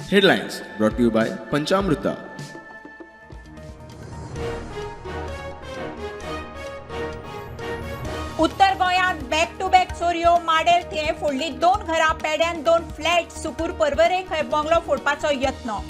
Headlines brought to you by Panchamruta. उत्तर गोंयांत back two back चोरयो. माडेल थंय फोडली 2 घरां, पेड्यान 2 फ्लॅट. सुकूर पर्वरे खंय बंगलो फोडपाचो यत्न.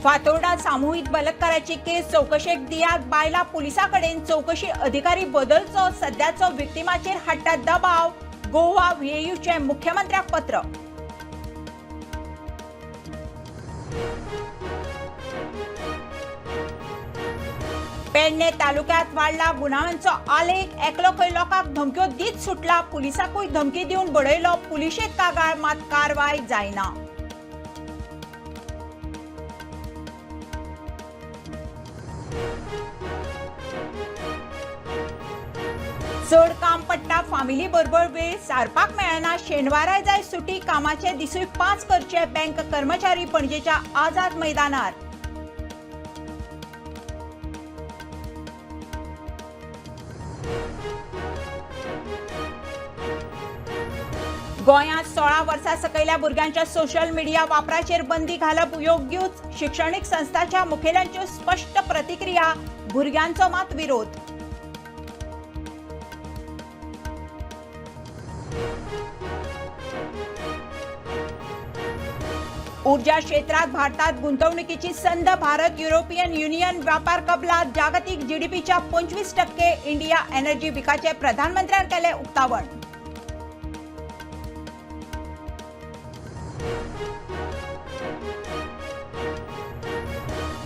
फातोर्डा सामुहीक बलात्काराची केस चवकशेक दियात बायला पुलिसां कडेन. चवकशी अधिकारी बदलचो, सद्याचो विक्टिमाचेर हाडटा दबाव. गोवा व्हीएयूचे मुख्यमंत्र्याक पत्र. पेडणे तालुक्यात वाडला गुन्यांवांचो आलेख. एकलो खंय लोकांक धमक्यो दीत सुटला. पुलिसांकूय धमकी दिवन बडयलो. पुलिशेंत कागाळ, मात कारवाय जायना. चड काम पडटा, फामिली बरोबर वेळ सारपाक मेळना. शेनवाराय जाय सुटी, कामाचे दिसूय 5 करचे. बँक कर्मचारी पणजेच्या आझाद मैदानार. गोंयांत 16 वर्सां सकयल्या भुरग्यांच्या सोशल मिडिया वापराचेर बंदी घालप योग्यूच, शिक्षणीक संस्थांच्या मुखेल्यांच्यो स्पश्ट प्रतिक्रिया. भुरग्यांचो मात विरोध. ऊर्जा क्षेत्रात भारतात गुंतवणुकीची संध. भारत युरोपियन युनियन व्यापार कबलात जागतिक जीडीपीच्या 25%. इंडिया एनर्जी विकाचे प्रधानमंत्र्यान केले उक्तावण.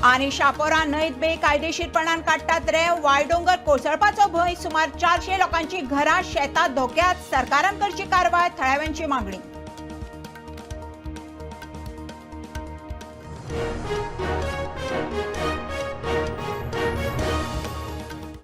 आनी शापोरा न्हंयत बेकायदेशीरपणान काडटात रेंव. वायडोंगर कोसळपाचो भंय. सुमार 400 लोकांची घरां शेतां धोक्यात. सरकारान करची कारवाय, थळाव्यांची मागणी.